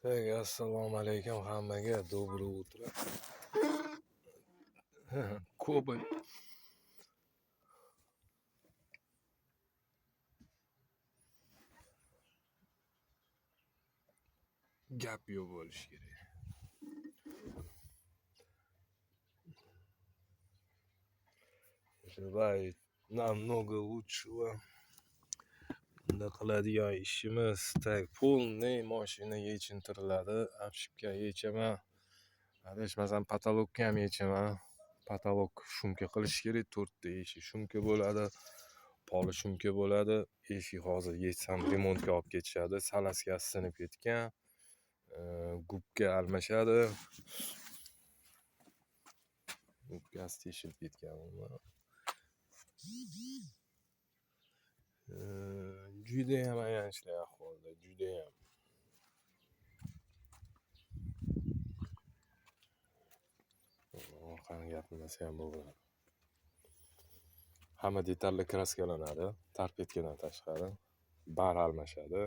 Так, assalomu alaykum hammaga. Доброе утро. Кобальт. Gap yo'q bo'lishi kerak. Желаю намного лучшего. Bunda qiladigan ishimiz так полный moshina yechintiriladi. Обшивка yechaman. Adashmasam потолок ka ham yechaman. Потолок шумка qilish kerak. To'rtta eshik шумка bo'ladi. Poli шумка bo'ladi. Eshik hozir yechsam remontga olib ketishadi. Салазка si sinib ketgan. Губка almashadi. Губка si teshilib ketgan umuman. Judayam ayanchli ahvolda, judayam. Orqani gapirmasa ham bo'ladi. Hamma detallar kraskalanadi, торпедка dan tashqari. Bar almashadi,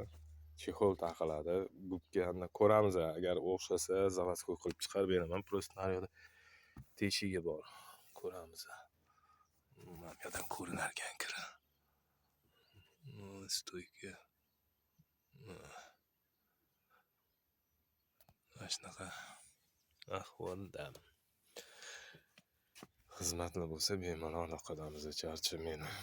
чехол taqiladi. Губка ni ko'ramiz, agar o'xshasa заводской qilib chiqarib beraman. Просто naryoqda teshigi bor. Ko'ramiz. Mana bu yoqdan ko'rinarkan kiri. Стойка. Mana shunaqa ahvolda. Xizmatli bo'lsa bemalol aloqadamiz, charchamanglar.